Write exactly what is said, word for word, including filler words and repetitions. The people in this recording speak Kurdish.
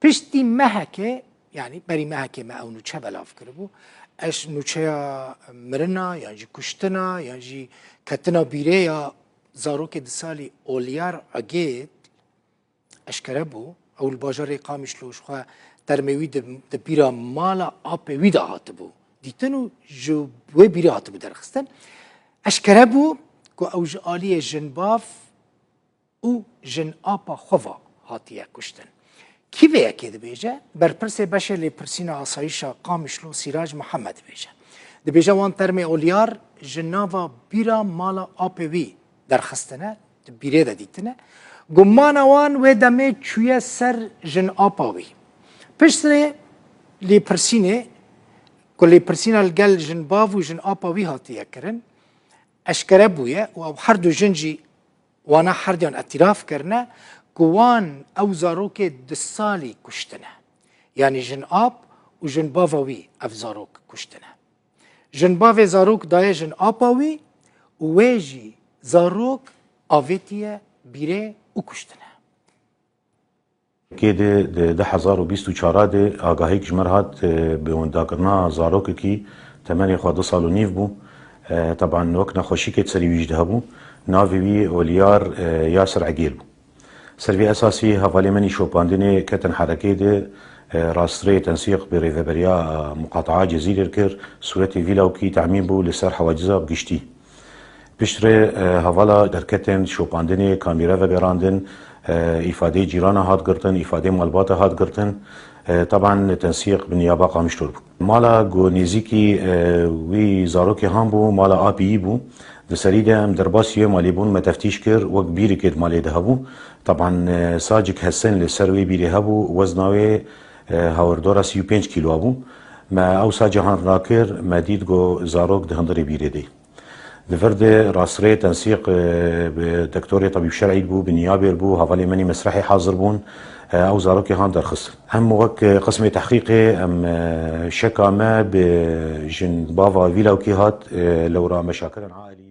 Piştî mehekê, yanî berî mehekê me ew nûçe belav kiribû. Eş nûçeya mirina, yan jî kuştina, yan jî ketina bîrê ya zarokê di salî Olyar Egêd eşkere bû. Ew li bajarê Qamişlo ji xwe termê wî di, di bîra mala apê wî de hatibû dîtin û ji wê bîrê hatibû derxistin. Eşkere bû ku ew ji aliyê jinbav û jinapa xwe ve hatiye kuştin. Kî vê yekê dibêje? Berpirsê beşê lêpirsîna asayîşa Qamişlo Sîrac Mihemed dibêje. Dibêje wan termê Olyar ji nava bîra mala apê wî derxistine, di bîrê de dîtine. Gumana wan wê demê çûye ser jinapa wî. Piştre lêpirsînê, ku lêpirsîna li gel jinbav û jinapa wî hatiye kirin, eşkere bûye û ew her du jin jî wana herdiyan îtiraf kirine ku wan ew zarokê du salî kuştine. Yanî jinap û jinbava wî ev zarok kuştine. Jinbavê zarok daye jinapa wî û wê jî zarok avêtiye bîrê û kuştine. Kê de di du hezar û bîst û çar de agahîk ji me re hat, e, bi wendakirina zarokekî temenê xwe du sal û nîv bû. E, teban wek nexweşîkê di serî wî jî de hebû. Navê wî Oliyar, e, Yasir Egêl bû. Ser vî esasî hevalê min î şopandinê ketin herekê de, e, rastrê tensîq bi rêveberiya, e, muqataa Cezîrê kir, sûretê vî lawkî temîn bû li ser hewaciza bi giştî. Piştre, e, hevala derketin şopandinê, kamîre vegerandin, e, îfadeyê cîrana hat girtin, îfadeyê malbata hat girtin. E, teban tensîq bi niyaba Qamişlo bû. Mala ku nêzîkî, e, wî zarokê han bû, mala apî yî bû. Di serî de em derbasî wê malê bûn, me teftîş kir, wek bîrikê di malê de hebû. Teban, e, sacik hesen li ser wê bîrê hebû, wezna wê, e, hawirdora sî û pênc kîloa bû. Me ew sacê han rakir, me dît ku zarok di hundirê bîrê de. Di vir de rastrê tensîq, e, bi doktorê tebîb şer'î bû, bi niyabêr bû, hevalê min î mesrehê hazir bûn, e, ew zarokê han derxist. Em wek, e, qismê tehqîqê, em, e, şeka me bi jinbava vî lawkî hat, e, lewra meşakirin ailî.